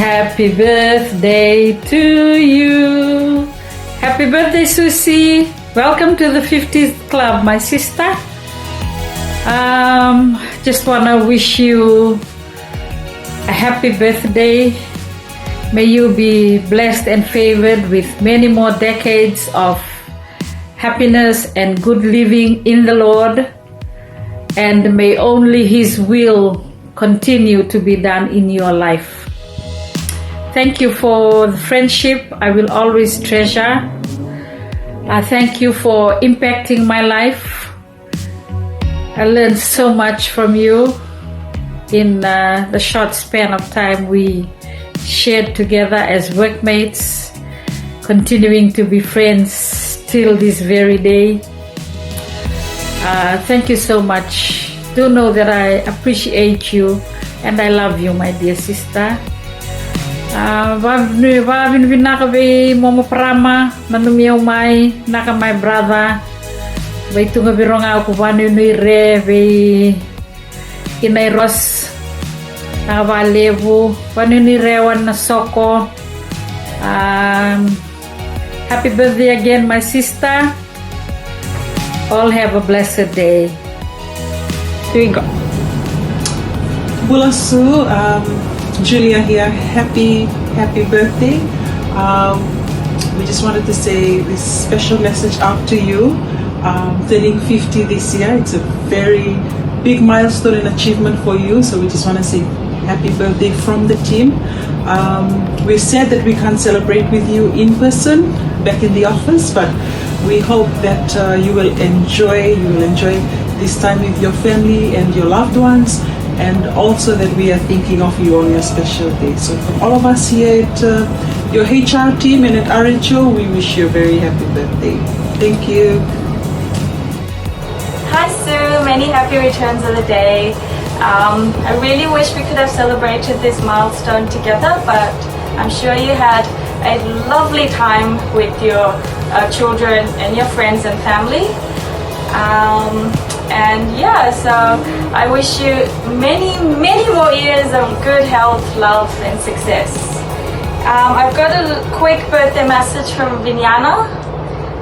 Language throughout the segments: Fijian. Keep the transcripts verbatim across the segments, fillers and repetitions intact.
Happy birthday to you. Happy birthday, Susie. Welcome to the fiftieth club, my sister. Um, just want to wish you a happy birthday. May you be blessed and favored with many more decades of happiness and good living in the Lord. And may only His will continue to be done in your life. Thank you for the friendship I will always treasure. I thank you for impacting my life. I learned so much from you in, uh, the short span of time we shared together as workmates, continuing to be friends till this very day. Uh, thank you so much. Do know that I appreciate you and I love you, my dear sister. Uh, va-, vavinavinaka vei Momo Parama, nanumi au mai, naka my brother. Vei Tuga Viroga, au vanuinui re, vei Inai Ros, naka valevu, vanuinui re, Wan Nasoko. Um, happy birthday again, my sister. All have a blessed day. Here we go. Bula Su, um, Julia here. Happy, happy birthday. Um, we just wanted to say this special message out to you. Um, turning fifty this year, it's a very big milestone and achievement for you. So we just want to say happy birthday from the team. Um, we're sad that we can't celebrate with you in person back in the office, but we hope that, uh, you will enjoy, you will enjoy this time with your family and your loved ones, and also that we are thinking of you on your special day. So from all of us here at, uh, your H R team and at R H O, we wish you a very happy birthday. Thank you. Hi Sue, many happy returns of the day. Um, I really wish we could have celebrated this milestone together, but I'm sure you had a lovely time with your, uh, children and your friends and family. Um, and yeah, so I wish you many, many more years of good health, love, and success. Um, I've got a l-, quick birthday message from Vinyana.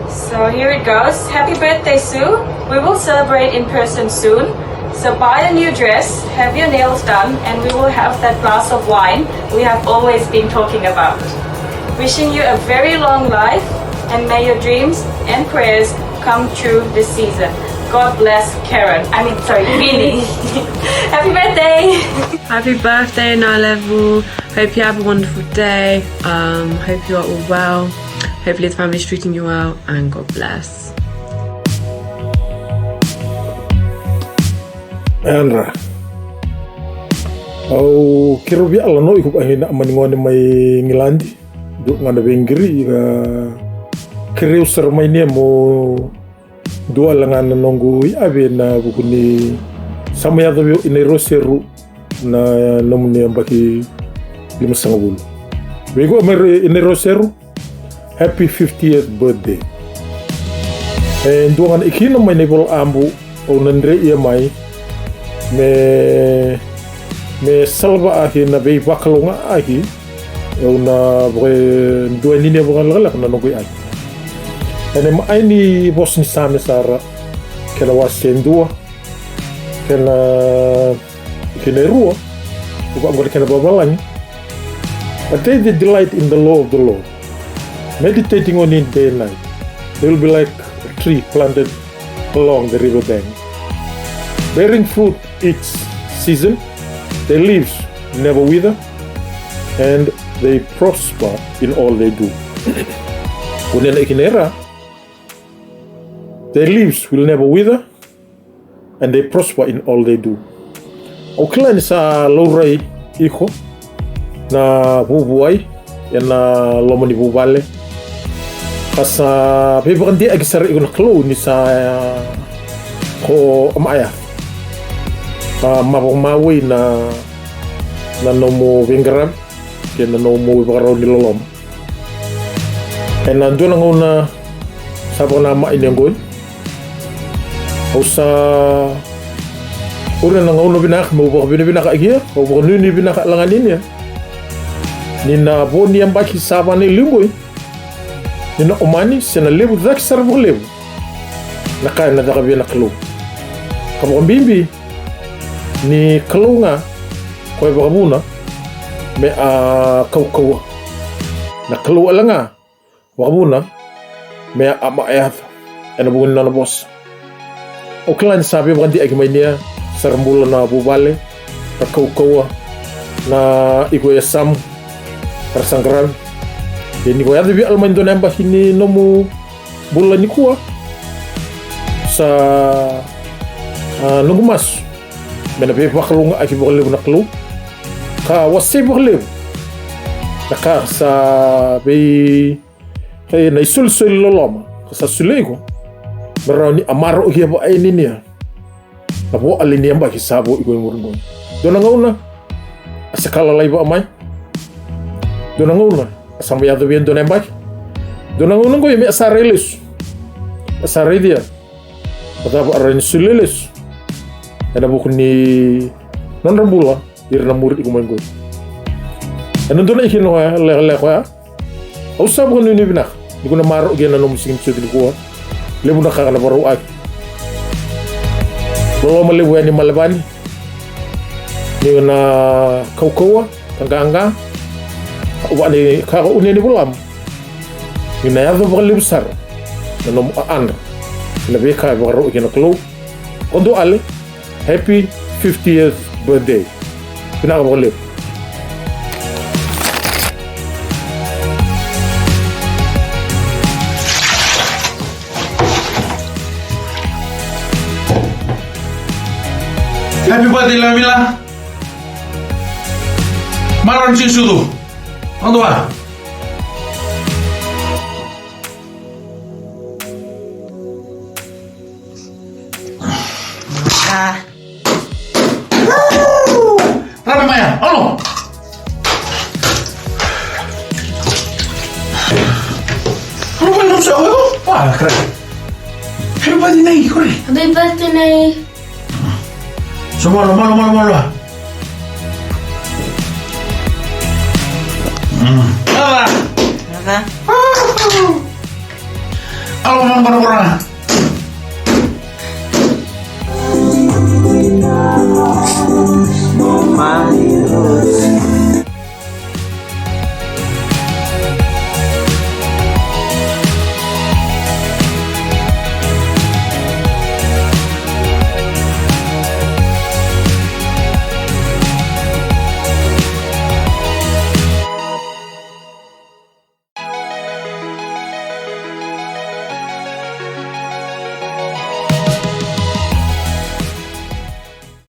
So here it goes. Happy birthday, Sue. We will celebrate in person soon. So buy a new dress, have your nails done, and we will have that glass of wine we have always been talking about. Wishing you a very long life, and may your dreams and prayers come true this season. God bless, Karen. I mean, sorry, Vinny. Happy birthday! Happy birthday, Nalevu. Hope you have a wonderful day. Um, hope you are all well. Hopefully the family is treating you well, and God bless. Yadra. Au keirau via lako i koya ga na mani gone mai Igiladi. Dua ga na veiqiri ka kerei au sara mai ni mo dua ga na noqu iave ena vuku ni sa mai yaco vei au ena Rosary na nomuni yabaki limasagavulu. Vei koya mai ena Rosary, happy fiftieth birthday. E dua ga na ikina mai na iVola Tabu au na dredre mai me, me salava ake na veivakalougatataki. Au na vakadua ni na vakalekaleka na noqu iave. Ena imatai ni vosa ni Same sara, kena wase dua, kena, kena rua, au vaqo na kena vavalagi. But they that delight in the law of the Lord, meditating on it day and night, they will be like a tree planted along the river bank, bearing fruit each season. Their leaves never wither, and they prosper in all they do. Kua ni na ikina era, their leaves will never wither, and they prosper in all they do. Au kila ni sa laurai iko na vuvuai ena loma ni vuvale, ka sa veivakadeaki sara iko na Kalou ni sa ko amaya ka mavamawai na, na nomu veiqaravi kei na nomu ivakarau ni loloma. Ena dua na gauna sa vakanamai ni oqo, au sa, au rai na gauna vinaka meu vakavinavinaka kina, au vakanuinui vinaka laga ni ya. ni na vo ni yabaki sa va na iliu qoi, ni na omani se na levu cake sara vakalevu na ka ena caka vei na Kalou. Ka vakabibi ni Kalou ga koya e vakavuna me a kaukauwa. Na Kalou wale ga vakavuna me a, a, a yaco ena vuku ni nona vosa. Au kila ni sa veivakadei aki mai nia sara bula na vuvale, na kaukauwa, na iko e yasamu, ka ra sa qaravi. Ia ni ko yaco via alo mai dua na yabaki ni nomu bula nikua, sa, a, noqu masu me na veivakalougaaki vakalevu na Kalou, ka wasei vakalevu na ka sa vei, e, na isolisoli loloma ka sa solia iko, me rawa ni a marau ki a vaeni nia na vo ale ni yabaki sa vo iko e muri qoi. Dua na gauna a se ka lalai vaa mai. Dua na gauna a sa mai yaco vei e dua na yabaki. Dua na gauna qoi me a sa rai lesu, a sa raicia a cava a rai ni solia lesu ena vuku ni nodra bula ira na muri iko mai qoi. Ena dua na ikina oya lekaleka oya, au sa vakanuinui vinaka ni ko na marau ki ena nomu siga ni sovi nikua. Levu na ka ka na vakarau aki. Loloma levu yani Malevani, ni na kaukauwa ka qaqa. Au vaa ni ka ka unia ni vulamu ni na yaco vakalevu sara na nomu aadra ena veika e vakarau ki na Kalou. Ko dua ale, happy fiftieth birthday. Vinaka vakalevu. Happy birthday Lamila. Marau ni sucu. Ondoa. Ah. Rabe mai ya, alo. Alo mai, alo sa, alo. Wah, keren. Happy birthday, Nei, kore. Happy birthday, Nei. So, malo, malo, malo, malo. Hmm. Ala. Ala. Alo, malo, malo, malo.